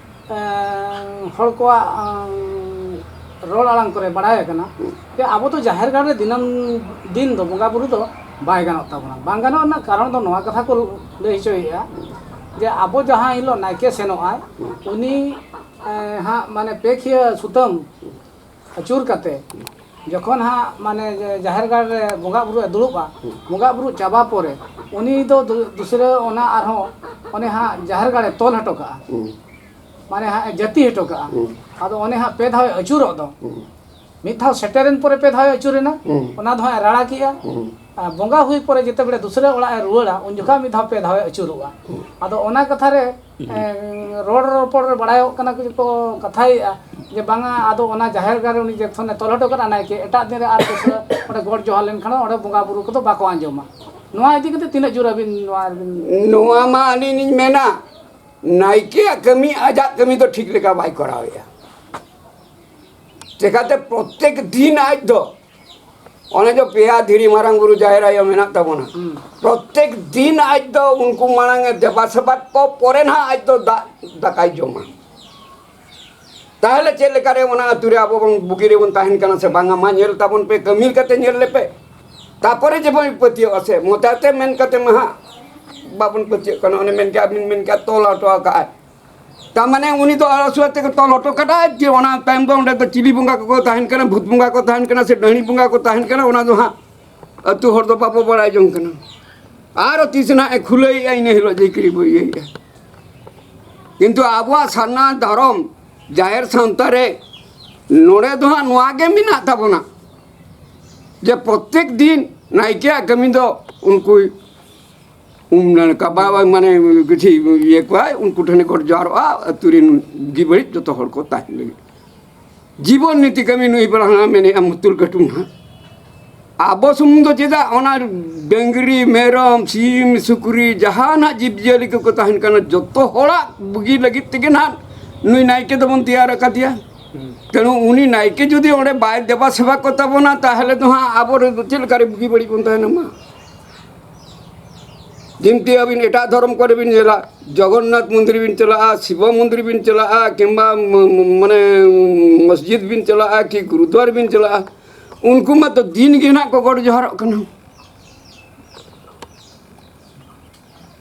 ᱮᱸ, ᱦᱚᱲ ᱠᱚᱣᱟᱜ, ᱮᱸ, ᱨᱚᱲ ᱟᱲᱟᱝ ᱠᱚᱨᱮ ᱵᱟᱲᱟᱭ ᱟᱠᱟᱱᱟ ᱡᱮ ᱟᱵᱚ ᱫᱚ ᱡᱟᱦᱮᱨ ᱜᱟᱲ ᱨᱮ ᱫᱤᱱᱟᱹᱢ ᱫᱤᱱ ᱫᱚ ᱵᱚᱸᱜᱟ ᱵᱩᱨᱩ ᱫᱚ ᱵᱟᱭ ᱜᱟᱱᱚᱜ ᱛᱟᱵᱚᱱᱟ᱾ ᱵᱟᱝ ᱜᱟᱱᱚᱜ ᱨᱮᱱᱟᱜ ᱠᱟᱨᱚᱱ ᱫᱚ ᱱᱚᱣᱟ ᱠᱟᱛᱷᱟ ᱠᱚ ᱞᱟᱹᱭ ᱦᱚᱪᱚᱭᱮᱫᱼᱟ ᱡᱮ ᱟᱵᱚ ᱡᱟᱦᱟᱸ ᱦᱤᱞᱳᱜ ᱱᱟᱭᱠᱮ ᱥᱮᱱᱚᱜᱼᱟᱭ, ᱩᱱᱤ, ᱮᱸ, ᱦᱟᱸᱜ ᱢᱟᱱᱮ ᱯᱮ ᱠᱷᱤᱭᱟᱹ ᱥᱩᱛᱟᱹᱢ ᱟᱹᱪᱩᱨ ᱠᱟᱛᱮ ᱡᱚᱠᱷᱚᱱ ᱦᱟᱸᱜ ᱢᱟᱱᱮ ᱡᱮ ᱡᱟᱦᱮᱨ ᱜᱟᱲ ᱨᱮ ᱵᱚᱸᱜᱟ ᱵᱩᱨᱩ ᱮ ᱫᱩᱲᱩᱵᱼᱟ, ᱦᱩᱸ᱾ ᱵᱚᱸᱜᱟ ᱵᱩᱨᱩ ᱪᱟᱵᱟ ᱯᱚᱨᱮ ᱩᱱᱤ ᱫᱚ ᱫᱩ-, ᱫᱩᱥᱨᱟᱹ ᱚᱱᱟ ᱟᱨᱦᱚᱸ ᱚᱱᱮ ᱦᱟᱸᱜ ᱡᱟᱦᱮᱨ ᱜᱟᱲ ᱮ ᱛᱚᱞ ᱦᱚᱴᱚ ᱠᱟᱜᱼᱟ, ᱦᱩᱸ᱾ ᱢᱟᱱᱮ ᱦᱟᱸᱜ ᱮ ᱡᱟᱹᱛᱤ ᱦᱚᱴᱚ ᱠᱟᱜᱼᱟ᱾ ᱦᱩᱸ᱾ ᱟᱫᱚ ᱚᱱᱮ ᱦᱟᱸᱜ ᱯᱮ ᱫᱷᱟᱣ ᱮ ᱟᱹᱪᱩᱨᱚᱜ ᱫᱚ, ᱦᱩᱸ᱾ ᱢᱤᱫ ᱫᱷᱟᱣ ᱥᱮᱴᱮᱨᱮᱱ ᱯᱚᱨᱮ ᱯᱮ ᱫᱷᱟᱣ ᱮ ᱟᱹᱪᱩᱨᱮᱱᱟ, ᱦᱩᱸ᱾ ᱚᱱᱟ ᱫᱚ ᱦᱟᱸᱜ ᱮ ᱨᱟᱲᱟ ᱠᱮᱜᱼᱟ᱾ ᱦᱩᱸ᱾ ᱟᱨ ᱵᱚᱸᱜᱟ ᱦᱩᱭ ᱯᱚᱨᱮ ᱡᱮᱛᱮ ᱵᱮᱲᱮ ᱫᱩᱥᱨᱟᱹ ᱚᱲᱟᱜ ᱮ ᱨᱩᱣᱟᱹᱲᱟ, ᱩᱱ ᱡᱚᱠᱷᱟᱜ ᱢᱤᱫ ᱫᱷᱟᱣ ᱯᱮ ᱫᱷᱟᱣ ᱮ ᱟᱹᱪᱩᱨᱚᱜᱼᱟ᱾ ᱦᱩᱸ᱾ ᱟᱫᱚ ᱚᱱᱟ ᱠᱟᱛᱷᱟ ᱨᱮ ᱮᱸ, ᱨᱚᱲ ᱨᱚᱯᱚᱲ ᱨᱮ ᱵᱟᱲᱟᱭᱚᱜ ᱠᱟᱱᱟ ᱠᱚ, ᱠᱚ ᱠᱟᱛᱷᱟᱭᱮᱫᱼᱟ ᱡᱮ ᱵᱟᱝᱟ, ᱟᱫᱚ ᱚᱱᱟ ᱡᱟᱦᱮᱨ ᱜᱟᱲ ᱨᱮ ᱩᱱᱤ ᱡᱚᱠᱷᱚᱱᱮ ᱛᱚᱞ ᱦᱚᱴᱚ ᱠᱟᱜᱼᱟ ᱱᱟᱭᱠᱮ, ᱮᱴᱟᱜ ᱫᱤᱱ ᱨᱮ ᱟᱨ ᱫᱚᱥᱨᱟ ᱚᱸᱰᱮ ᱜᱚᱰ ᱡᱚᱦᱟᱨ ᱞᱮᱱᱠᱷᱟᱱ ᱚᱸᱰᱮ ᱵᱚᱸᱜᱟ ᱵᱩᱨᱩ ᱠᱚᱫᱚ ᱵᱟᱠᱚ ᱟᱸᱡᱚᱢᱟ᱾ ᱱᱚᱣᱟ ᱤᱫᱤ ᱠᱟᱛᱮ ᱛᱤᱱᱟᱹᱜ ᱡᱳᱨ ᱟᱹᱵᱤᱱ ᱱᱚᱣᱟ ᱨᱮᱵᱤᱱ ᱱᱚᱣᱟ ᱢᱟ ᱟᱹᱞᱤᱧ ᱞᱤᱧ ᱢᱮᱱᱟ, ᱱᱟᱭᱠᱮᱭᱟᱜ ᱠᱟᱹᱢᱤ ᱟᱡᱟᱜ ᱠᱟᱹᱢᱤ ᱫᱚ ᱴᱷᱤᱠ ᱞᱮᱠᱟ ᱵᱟᱭ ᱠᱚᱨᱟᱣᱮᱫᱼᱟ᱾ ᱪᱮᱠᱟᱛᱮ ᱯᱨᱚᱛᱮᱠ ᱫᱤᱱ ᱟᱡ ᱫᱚ ᱚᱱᱮ ᱡᱮ ᱯᱮᱭᱟ ᱫᱷᱤᱨᱤ ᱢᱟᱨᱟᱝ ᱵᱩᱨᱩ ᱡᱟᱦᱮᱨ ᱟᱭᱳ ᱢᱮᱱᱟᱜ ᱛᱟᱵᱚᱱᱟ, ᱦᱩᱸ᱾ ᱯᱨᱚᱛᱮᱠ ᱫᱤᱱ ᱟᱡ ᱫᱚ ᱩᱱᱠᱩ ᱢᱟᱲᱟᱝ ᱮ ᱫᱮᱵᱟ ᱥᱮᱵᱟ ᱠᱚ ᱯᱚᱨᱮ ᱱᱟᱦᱟᱜ ᱟᱡ ᱫᱚ ᱫᱟᱜ ᱫᱟᱠᱟᱭ ᱡᱚᱢᱟ᱾ ᱛᱟᱦᱚᱞᱮ ᱪᱮᱫ ᱞᱮᱠᱟᱨᱮ ᱚᱱᱟ ᱟᱹᱛᱩ ᱨᱮ ᱟᱵᱚ ᱵᱚᱱ ᱵᱩᱜᱤ ᱨᱮᱵᱚᱱ ᱛᱟᱦᱮᱱ ᱠᱟᱱᱟ ᱥᱮ ᱵᱟᱝᱟ? ᱢᱟ ᱧᱮᱞ ᱛᱟᱵᱚᱱ ᱯᱮ, ᱠᱟᱹᱢᱤ ᱠᱟᱛᱮ ᱧᱮᱞ ᱞᱮᱯᱮ, ᱛᱟᱯᱚᱨᱮ ᱡᱮᱵᱚᱱ ᱯᱟᱹᱛᱭᱟᱹᱜᱼᱟ ᱥᱮ᱾ ᱢᱚᱪᱟᱛᱮ ᱢᱮᱱ ᱠᱟᱛᱮ ᱢᱟ ᱦᱟᱸᱜ ᱵᱟᱵᱚᱱ ᱯᱟᱹᱛᱭᱟᱹᱜ ᱠᱟᱱᱟ᱾ ᱚᱱᱮ ᱢᱮᱱ ᱠᱮᱜᱼᱟ ᱵᱤᱱ, ᱢᱮᱱ ᱠᱮᱜᱼᱟ ᱛᱚᱞ ᱦᱚᱴᱚ ᱟᱠᱟᱫᱼᱟᱭ᱾ ᱛᱟᱨ ᱢᱟᱱᱮ ᱩᱱᱤ ᱫᱚ ᱟᱥᱩᱣᱟ ᱛᱮᱜᱮ ᱛᱚᱞ ᱦᱚᱴᱚ ᱠᱟᱫᱟᱭ ᱡᱮ ᱚᱱᱟ ᱛᱟᱭᱚᱢ ᱫᱚ ᱚᱸᱰᱮ ᱫᱚ ᱪᱤᱞᱤ ᱵᱚᱸᱜᱟ ᱠᱚᱠᱚ ᱛᱟᱦᱮᱱ ᱠᱟᱱᱟ, ᱵᱷᱩᱛ ᱵᱚᱸᱜᱟ ᱠᱚ ᱛᱟᱦᱮᱱ ᱠᱟᱱᱟ ᱥᱮ ᱰᱟᱹᱦᱤ ᱵᱚᱸᱜᱟ ᱠᱚ ᱛᱟᱦᱮᱱ ᱠᱟᱱᱟ, ᱚᱱᱟ ᱫᱚ ᱦᱟᱸᱜ ᱟᱹᱛᱩ ᱦᱚᱲ ᱫᱚ ᱵᱟᱵᱚ ᱵᱟᱲᱟᱭ ᱡᱚᱝ ᱠᱟᱱᱟ᱾ ᱟᱨᱚ ᱛᱤᱥ ᱱᱟᱦᱟᱜ ᱮ ᱠᱷᱩᱞᱟᱹᱭᱮᱜᱼᱟ, ᱤᱱᱟᱹ ᱦᱤᱞᱳᱜ ᱡᱮ ᱠᱤᱨᱤ ᱵᱚ ᱤᱭᱟᱹᱭᱮᱜᱼᱟ᱾ ᱠᱤᱱᱛᱩ ᱟᱵᱚᱣᱟᱜ ᱥᱟᱨᱱᱟ ᱫᱷᱚᱨᱚᱢ ᱡᱟᱦᱮᱨ ᱥᱟᱶᱛᱟ ᱨᱮ ᱱᱚᱰᱮ ᱫᱚ ᱦᱟᱸᱜ ᱱᱚᱣᱟ ᱜᱮ ᱢᱮᱱᱟᱜ ᱛᱟᱵᱚᱱᱟ ᱡᱮ ᱯᱨᱚᱛᱮᱠ ᱫᱤᱱ ᱱᱟᱭᱠᱮᱭᱟᱜ ᱠᱟᱹᱢᱤ ᱫᱚ ᱩᱱᱠᱩᱭ ᱩᱢ ᱱᱟᱲᱠᱟ ᱵᱟᱵᱟ ᱢᱟᱱᱮ ᱠᱤᱪᱷᱤ ᱤᱭᱟᱹ ᱠᱚᱣᱟᱭ, ᱩᱱᱠᱩ ᱴᱷᱮᱱᱮ ᱜᱚᱰ ᱡᱚᱦᱟᱨᱚᱜᱼᱟ, ᱟᱹᱛᱩ ᱨᱮᱱ ᱵᱩᱜᱤ ᱵᱟᱹᱲᱤᱡ ᱡᱚᱛᱚ ᱦᱚᱲ ᱠᱚ ᱛᱟᱦᱮᱱ ᱞᱟᱹᱜᱤᱫ᱾ ᱡᱤᱵᱚᱱ ᱱᱤᱛᱤ ᱠᱟᱹᱢᱤ ᱱᱩᱭ ᱯᱟᱲᱦᱟᱣ ᱢᱮᱱᱮᱫᱼᱟ ᱢᱩᱛᱩᱞ ᱠᱟᱹᱴᱩᱵ ᱱᱟᱦᱟᱜ᱾ ᱟᱵᱚ ᱥᱩᱢᱩᱝ ᱫᱚ ᱪᱮᱫᱟᱜ, ᱚᱱᱟ ᱰᱟᱹᱝᱨᱤ, ᱢᱮᱨᱚᱢ, ᱥᱤᱢ, ᱥᱩᱠᱨᱤ, ᱡᱟᱦᱟᱱᱟᱜ ᱡᱤᱵᱽᱼᱡᱤᱭᱟᱹᱞᱤ ᱠᱚᱠᱚ ᱛᱟᱦᱮᱱ ᱠᱟᱱᱟ, ᱡᱚᱛᱚ ᱦᱚᱲᱟᱜ ᱵᱩᱜᱤ ᱞᱟᱹᱜᱤᱫ ᱛᱮᱜᱮ ᱱᱟᱦᱟᱜ ᱱᱩᱭ ᱱᱟᱭᱠᱮ ᱫᱚᱵᱚᱱ ᱛᱮᱭᱟᱨ ᱟᱠᱟᱫᱮᱭᱟ᱾ ᱛᱮᱬᱩ ᱩᱱᱤ ᱱᱟᱭᱠᱮ ᱡᱩᱫᱤ ᱚᱸᱰᱮ ᱵᱟᱭ ᱫᱮᱵᱟ ᱥᱮᱵᱟ ᱠᱚ ᱛᱟᱵᱚᱱᱟ, ᱛᱟᱦᱚᱞᱮ ᱫᱚ ᱦᱟᱸᱜ ᱟᱵᱚ ᱨᱮ ᱫᱚ ᱪᱮᱫ ᱞᱮᱠᱟᱨᱮ ᱵᱩᱜᱤ ᱵᱟᱹᱲᱤᱡ ᱵᱚᱱ ᱛᱟᱦᱮᱱᱟ ᱢᱟ? ᱡᱤᱱᱛᱤ ᱟᱹᱵᱤᱱ ᱮᱴᱟᱜ ᱫᱷᱚᱨᱚᱢ ᱠᱚᱨᱮ ᱵᱤᱱ ᱧᱮᱞᱟ, ᱡᱚᱜᱚᱱᱱᱟᱛᱷ ᱢᱚᱱᱫᱤᱨ ᱵᱤᱱ ᱪᱟᱞᱟᱜᱼᱟ, ᱥᱤᱵᱚ ᱢᱚᱱᱫᱤᱨ ᱵᱤᱱ ᱪᱟᱞᱟᱜᱼᱟ, ᱠᱤᱝᱵᱟ ᱢ-, ᱢ-, ᱢᱟᱱᱮ ᱢᱚᱥᱡᱤᱫ ᱵᱤᱱ ᱪᱟᱞᱟᱜᱼᱟ, ᱠᱤ ᱜᱩᱨᱩᱫᱩᱣᱟᱨ ᱵᱤᱱ ᱪᱟᱞᱟᱜᱼᱟ, ᱩᱱᱠᱩ ᱢᱟᱛᱚ ᱫᱤᱱ ᱜᱮ ᱱᱟᱦᱟᱜ ᱠᱚ ᱜᱚᱰ ᱡᱚᱦᱟᱨᱚᱜ ᱠᱟᱱᱟ᱾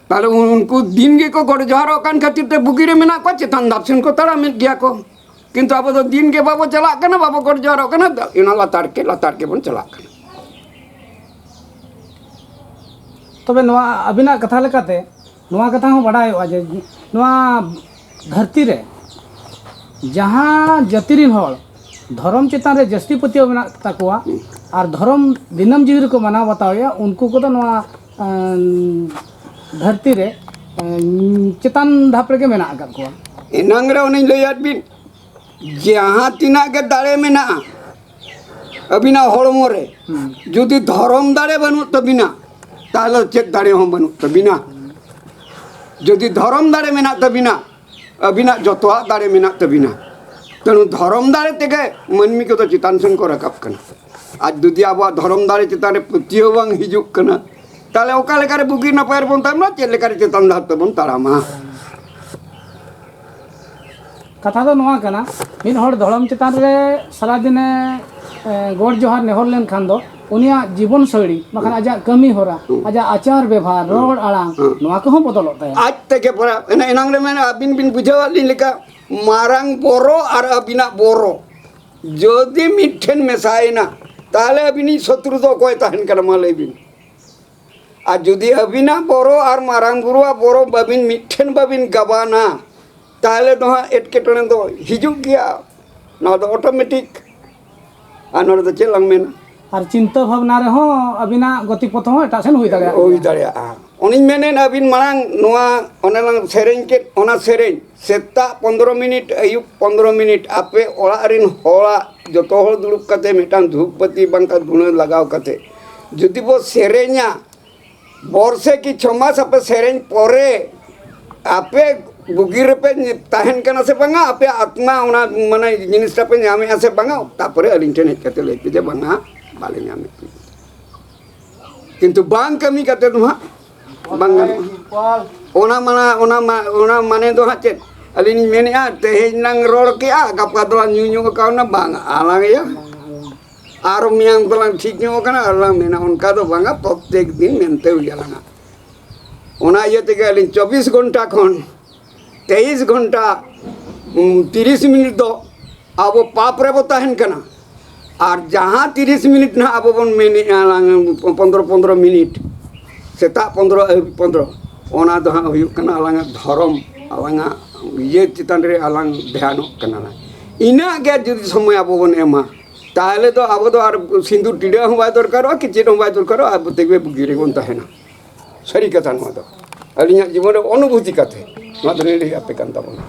ᱛᱟᱦᱞᱮ ᱩᱱ-, ᱩᱱᱠᱩ ᱫᱤᱱ ᱜᱮᱠᱚ ᱜᱚᱰ ᱡᱚᱦᱟᱨᱚᱜ ᱠᱟᱱ ᱠᱷᱟᱹᱛᱤᱨ ᱛᱮ ᱵᱩᱜᱤ ᱨᱮ ᱢᱮᱱᱟᱜ ᱠᱚᱣᱟ, ᱪᱮᱛᱟᱱ ᱫᱷᱟᱯ ᱥᱮᱱ ᱠᱚ ᱛᱟᱲᱟᱢᱮᱫ ᱜᱮᱭᱟ ᱠᱚ᱾ ᱠᱤᱱᱛᱩ ᱟᱵᱚ ᱫᱚ ᱫᱤᱱ ᱜᱮ ᱵᱟᱵᱚ ᱪᱟᱞᱟᱜ ᱠᱟᱱᱟ, ᱵᱟᱵᱚ ᱜᱚᱰ ᱡᱚᱦᱟᱨᱚᱜ ᱠᱟᱱᱟ, ᱚᱱᱟ ᱞᱟᱛᱟᱨ ᱜᱮ, ᱞᱟᱛᱟᱨ ᱜᱮᱵᱚᱱ ᱪᱟᱞᱟᱜ ᱠᱟᱱᱟ᱾ ᱛᱚᱵᱮ ᱱᱚᱣᱟ ᱟᱹᱵᱤᱱᱟᱜ ᱠᱟᱛᱷᱟ ᱞᱮᱠᱟᱛᱮ ᱱᱚᱣᱟ ᱠᱟᱛᱷᱟ ᱦᱚᱸ ᱵᱟᱰᱟᱭᱚᱜᱼᱟ ᱡᱮ ᱱᱚᱣᱟ ᱫᱷᱟᱹᱨᱛᱤ ᱨᱮ ᱡᱟᱦᱟᱸ ᱡᱟᱹᱛᱤ ᱨᱮᱱ ᱦᱚᱲ ᱫᱷᱚᱨᱚᱢ ᱪᱮᱛᱟᱱ ᱨᱮ ᱡᱟᱹᱥᱛᱤ ᱯᱟᱹᱛᱭᱟᱹᱣ ᱢᱮᱱᱟᱜ ᱛᱟᱠᱚᱣᱟ ᱟᱨ ᱫᱷᱚᱨᱚᱢ ᱫᱤᱱᱟᱹᱢ ᱡᱤᱣᱤ ᱨᱮᱠᱚ ᱢᱟᱱᱟᱣ ᱵᱟᱛᱟᱣᱮᱫᱼᱟ, ᱩᱱᱠᱩ ᱠᱚᱫᱚ ᱱᱚᱣᱟ, ᱮᱸ, ᱫᱷᱟᱹᱨᱛᱤ ᱨᱮ, ᱮᱸ, ᱪᱮᱛᱟᱱ ᱫᱷᱟᱯ ᱨᱮᱜᱮ ᱢᱮᱱᱟᱜ ᱟᱠᱟᱫ ᱠᱚᱣᱟ᱾ ᱮᱱᱟᱝ ᱨᱮ ᱚᱱᱮᱧ ᱞᱟᱹᱭᱟᱫ ᱵᱤᱱ, ᱡᱟᱦᱟᱸ ᱛᱤᱱᱟᱹᱜ ᱜᱮ ᱫᱟᱲᱮ ᱢᱮᱱᱟᱜᱼᱟ ᱟᱹᱵᱤᱱᱟᱜ ᱦᱚᱲᱢᱚ ᱨᱮ, ᱦᱩᱸ᱾ ᱡᱩᱫᱤ ᱫᱷᱚᱨᱚᱢ ᱫᱟᱲᱮ ᱵᱟᱹᱱᱩᱜ ᱛᱟᱹᱵᱤᱱᱟ, ᱛᱟᱦᱚᱞᱮ ᱪᱮᱫ ᱫᱟᱲᱮ ᱦᱚᱸ ᱵᱟᱹᱱᱩᱜ ᱛᱟᱹᱵᱤᱱᱟ᱾ ᱡᱩᱫᱤ ᱫᱷᱚᱨᱚᱢ ᱫᱟᱲᱮ ᱢᱮᱱᱟᱜ ᱛᱟᱹᱵᱤᱱᱟ, ᱟᱹᱵᱤᱱᱟᱜ ᱡᱚᱛᱚᱣᱟᱜ ᱫᱟᱲᱮ ᱢᱮᱱᱟᱜ ᱛᱟᱹᱵᱤᱱᱟ᱾ ᱛᱮᱱᱩ ᱫᱷᱚᱨᱚᱢ ᱫᱟᱲᱮ ᱛᱮᱜᱮ ᱢᱟᱹᱱᱢᱤ ᱠᱚᱫᱚ ᱪᱮᱛᱟᱱ ᱥᱮᱱ ᱠᱚ ᱨᱟᱠᱟᱵ ᱠᱟᱱᱟ᱾ ᱟᱨ ᱡᱩᱫᱤ ᱟᱵᱚᱣᱟᱜ ᱫᱷᱚᱨᱚᱢ ᱫᱟᱲᱮ ᱪᱮᱛᱟᱱ ᱨᱮ ᱯᱟᱹᱛᱭᱟᱹᱣ ᱵᱟᱝ ᱦᱤᱡᱩᱜ ᱠᱟᱱᱟ, ᱛᱟᱦᱚᱞᱮ ᱚᱠᱟ ᱞᱮᱠᱟᱨᱮ ᱵᱩᱜᱤ ᱱᱟᱯᱟᱭ ᱨᱮᱵᱚᱱ ᱛᱟᱦᱮᱱᱟ? ᱪᱮᱫ ᱞᱮᱠᱟᱨᱮ ᱪᱮᱛᱟᱱ ᱰᱟᱦᱟᱨ ᱛᱮᱵᱚᱱ ᱛᱟᱲᱟᱢᱟ? ᱠᱟᱛᱷᱟ ᱫᱚ ᱱᱚᱣᱟ ᱠᱟᱱᱟ, ᱢᱤᱫ ᱦᱚᱲ ᱫᱷᱚᱨᱚᱢ ᱪᱮᱛᱟᱱ ᱨᱮ ᱥᱟᱨᱟᱫᱤᱱᱮ ᱮ, ᱜᱚᱰ ᱡᱚᱦᱟᱨ ᱱᱮᱦᱚᱨ ᱞᱮᱱᱠᱷᱟᱱ ᱫᱚ ᱩᱱᱤᱭᱟᱜ ᱡᱤᱵᱚᱱ ᱥᱳᱭᱞᱤ, ᱵᱟᱠᱷᱟᱱ ᱟᱡᱟᱜ ᱠᱟᱹᱢᱤ ᱦᱚᱨᱟ, ᱟᱡᱟᱜ ᱟᱪᱟᱨ ᱵᱮᱵᱷᱟᱨ, ᱨᱚᱲ ᱟᱲᱟᱝ, ᱱᱚᱣᱟ ᱠᱚᱦᱚᱸ ᱵᱚᱫᱚᱞᱚᱜ ᱛᱟᱭᱟ᱾ ᱟᱡ ᱛᱮᱜᱮ ᱯᱚᱨᱟ ᱮᱱᱟ᱾ ᱮᱱᱟᱝ ᱨᱮ ᱢᱮᱱᱟ, ᱟᱹᱵᱤᱱ ᱵᱤᱱ ᱵᱩᱡᱷᱟᱹᱣᱟᱫ ᱞᱤᱧ ᱞᱮᱠᱟ, ᱢᱟᱨᱟᱝ ᱵᱚᱨᱚ ᱟᱨ ᱟᱹᱵᱤᱱᱟᱜ ᱵᱚᱨᱚ ᱡᱩᱫᱤ ᱢᱤᱫ ᱴᱷᱮᱱ ᱢᱮᱥᱟᱭᱮᱱᱟ, ᱛᱟᱦᱚᱞᱮ ᱟᱹᱵᱤᱱᱤᱡ ᱥᱚᱛᱨᱩ ᱫᱚ ᱚᱠᱚᱭ ᱛᱟᱦᱮᱱ ᱠᱟᱱᱟ, ᱢᱟ ᱞᱟᱹᱭ ᱵᱤᱱ? ᱟᱨ ᱡᱩᱫᱤ ᱟᱹᱵᱤᱱᱟᱜ ᱵᱚᱨᱚ ᱟᱨ ᱢᱟᱨᱟᱝ ᱵᱩᱨᱩᱣᱟᱜ ᱵᱚᱨᱚ ᱵᱟᱹᱵᱤᱱ ᱢᱤᱫ ᱴᱷᱮᱱ ᱵᱟᱹᱵᱤᱱ ᱜᱟᱵᱟᱱᱟ, ᱛᱟᱦᱚᱞᱮ ᱫᱚ ᱦᱟᱸᱜ ᱮᱴᱠᱮᱴᱚᱬᱮ ᱫᱚ ᱦᱤᱡᱩᱜ ᱜᱮᱭᱟ᱾ ᱱᱚᱣᱟ ᱫᱚ ᱚᱴᱳᱢᱮᱴᱤᱠ᱾ ᱟᱨ ᱱᱚᱰᱮ ᱫᱚ ᱪᱮᱫ ᱞᱟᱝ ᱢᱮᱱᱟ? ᱟᱨ ᱪᱤᱱᱛᱟᱹ ᱵᱷᱟᱵᱽᱱᱟ ᱨᱮᱦᱚᱸ ᱟᱹᱵᱤᱱᱟᱜ ᱜᱚᱛᱤ ᱯᱚᱛᱷ ᱦᱚᱸ ᱮᱴᱟᱜ ᱥᱮᱱ ᱦᱩᱭ ᱫᱟᱲᱮᱭᱟᱜᱼᱟ᱾ ᱦᱩᱭ ᱫᱟᱲᱮᱭᱟᱜᱼᱟ᱾ ᱚᱱᱮᱧ ᱢᱮᱱᱮᱫ, ᱟᱹᱵᱤᱱ ᱢᱟᱲᱟᱝ ᱱᱚᱣᱟ ᱚᱱᱮ ᱞᱟᱝ ᱥᱮᱨᱮᱧ ᱠᱮᱫ, ᱚᱱᱟ ᱥᱮᱨᱮᱧ ᱥᱮᱛᱟᱜ ᱯᱚᱱᱫᱽᱨᱚ ᱢᱤᱱᱤᱴ, ᱟᱹᱭᱩᱵ ᱯᱚᱱᱫᱽᱨᱚ ᱢᱤᱱᱤᱴ, ᱟᱯᱮ ᱚᱲᱟᱜ ᱨᱮᱱ ᱦᱚᱲᱟᱜ ᱡᱚᱛᱚ ᱦᱚᱲ ᱫᱩᱲᱩᱵ ᱠᱟᱛᱮ ᱢᱤᱫᱴᱟᱝ ᱫᱷᱩᱯ ᱵᱟᱹᱛᱤ ᱵᱟᱝᱠᱷᱟᱱ ᱫᱷᱩᱬᱟᱹ ᱞᱟᱜᱟᱣ ᱠᱟᱛᱮ ᱡᱩᱫᱤ ᱵᱚ ᱥᱮᱨᱮᱧᱟ, ᱵᱚᱨᱥᱮ ᱠᱤ ᱪᱷᱚ ᱢᱟᱥ ᱟᱯᱮ ᱥᱮᱨᱮᱧ ᱯᱚᱨᱮ ᱟᱯᱮ ᱵᱩᱜᱤ ᱨᱮᱯᱮ ᱛᱟᱦᱮᱱ ᱠᱟᱱᱟ ᱥᱮ ᱵᱟᱝᱟ, ᱟᱯᱮᱭᱟᱜ ᱟᱛᱢᱟ ᱚᱱᱟ ᱢᱟᱱᱮ ᱡᱤᱱᱤᱥᱴᱟ ᱯᱮ ᱧᱟᱢᱮᱫᱼᱟ ᱥᱮ ᱵᱟᱝᱟ, ᱛᱟᱯᱚᱨᱮ ᱟᱹᱞᱤᱧ ᱴᱷᱮᱱ ᱦᱮᱡ ᱠᱟᱛᱮ ᱞᱟᱹᱭ ᱯᱮ ᱡᱮ, "ᱵᱟᱝᱟ, ᱵᱟᱞᱮ ᱧᱟᱢᱮᱫ ᱯᱮ᱾" ᱠᱤᱱᱛᱩ ᱵᱟᱝ ᱠᱟᱹᱢᱤ ᱠᱟᱛᱮ ᱫᱚ ᱦᱟᱸᱜ ᱵᱟᱝ ᱜᱟᱱᱚᱜᱼᱟ᱾ ᱚᱱᱟ ᱢᱟᱱᱟ-, ᱚᱱᱟ ᱢᱟ-, ᱚᱱᱟ ᱢᱟᱱᱮ ᱫᱚ ᱦᱟᱸᱜ ᱪᱮᱫ? ᱟᱹᱞᱤᱧ ᱞᱤᱧ ᱢᱮᱱᱮᱫᱼᱟ, ᱛᱮᱦᱮᱧ ᱞᱟᱝ ᱨᱚᱲ ᱠᱮᱜᱼᱟ, ᱜᱟᱯᱟ ᱫᱚᱞᱟᱝ ᱧᱩ ᱧᱚᱜ ᱠᱟᱣᱱᱟ, ᱵᱟᱝ ᱟᱞᱟᱝ ᱮᱭᱟ᱾ ᱟᱨ ᱢᱮᱭᱟᱝ ᱫᱚᱞᱟᱝ ᱴᱷᱤᱠ ᱧᱚᱜ ᱠᱟᱱᱟ, ᱟᱨ ᱞᱟᱝ ᱢᱮᱱᱟ, ᱚᱱᱠᱟ ᱫᱚ ᱵᱟᱝᱟ, ᱯᱨᱚᱛᱮᱠ ᱫᱤᱱ ᱢᱮᱱᱛᱮ ᱦᱩᱭ ᱟᱞᱟᱝᱟ᱾ ᱚᱱᱟ ᱤᱭᱟᱹ ᱛᱮᱜᱮ ᱟᱹᱞᱤᱧ ᱪᱚᱵᱵᱤᱥ ᱜᱷᱚᱱᱴᱟ ᱠᱷᱚᱱ ᱛᱮᱭᱤᱥ ᱜᱷᱚᱱᱴᱟ, ᱩᱢ, ᱛᱤᱨᱤᱥ ᱢᱤᱱᱤᱴ ᱫᱚ ᱟᱵᱚ ᱯᱟᱯ ᱨᱮᱵᱚ ᱛᱟᱦᱮᱱ ᱠᱟᱱᱟ᱾ ᱟᱨ ᱡᱟᱦᱟᱸ ᱛᱤᱨᱤᱥ ᱢᱤᱱᱤᱴ ᱱᱟᱦᱟᱜ ᱟᱵᱚ ᱵᱚᱱ ᱢᱮᱱᱮᱫᱼᱟ, ᱟᱞᱟᱝ ᱯᱚᱱᱫᱽᱨᱚ, ᱯᱚᱱᱫᱽᱨᱚ ᱢᱤᱱᱤᱴ, ᱥᱮᱛᱟᱜ ᱯᱚᱱᱫᱽᱨᱚ, ᱟᱹᱭᱩᱵ ᱯᱚᱱᱫᱽᱨᱚ, ᱚᱱᱟ ᱫᱚ ᱦᱟᱸᱜ ᱦᱩᱭᱩᱜ ᱠᱟᱱᱟ ᱟᱞᱟᱝᱟᱜ ᱫᱷᱚᱨᱚᱢ, ᱟᱞᱟᱝᱟᱜ ᱤᱭᱟᱹ ᱪᱮᱛᱟᱱ ᱨᱮ ᱟᱞᱟᱝ ᱫᱷᱮᱭᱟᱱᱚᱜ ᱠᱟᱱᱟ᱾ ᱤᱱᱟᱹᱜ ᱜᱮ ᱡᱩᱫᱤ ᱥᱚᱢᱚᱭ ᱟᱵᱚ ᱵᱚᱱ ᱮᱢᱟ, ᱛᱟᱦᱚᱞᱮ ᱫᱚ ᱟᱵᱚ ᱫᱚ ᱟᱨ ᱥᱤᱸᱫᱩᱨ ᱴᱤᱰᱟᱹᱜ ᱦᱚᱸ ᱵᱟᱭ ᱫᱚᱨᱠᱟᱨᱚᱜᱼᱟ, ᱠᱤ ᱪᱮᱫ ᱦᱚᱸ ᱵᱟᱭ ᱫᱚᱨᱠᱟᱨᱚᱜᱼᱟ, ᱟᱵᱚ ᱛᱮᱜᱮ ᱵᱩᱜᱤ ᱨᱮᱵᱚᱱ ᱛᱟᱦᱮᱱᱟ᱾ ᱥᱟᱹᱨᱤ ᱠᱟᱛᱷᱟ ᱱᱚᱣᱟ ᱫᱚ, ᱟᱹᱞᱤᱧᱟᱜ ᱡᱤᱵᱚᱱ ᱨᱮ ᱚᱱᱩᱵᱷᱩᱛᱤ ᱠᱟᱛᱮ ᱱᱚᱣᱟ ᱫᱚᱞᱤᱧ ᱞᱟᱹᱭ ᱟᱯᱮ ᱠᱟᱱ ᱛᱟᱵᱚᱱᱟ᱾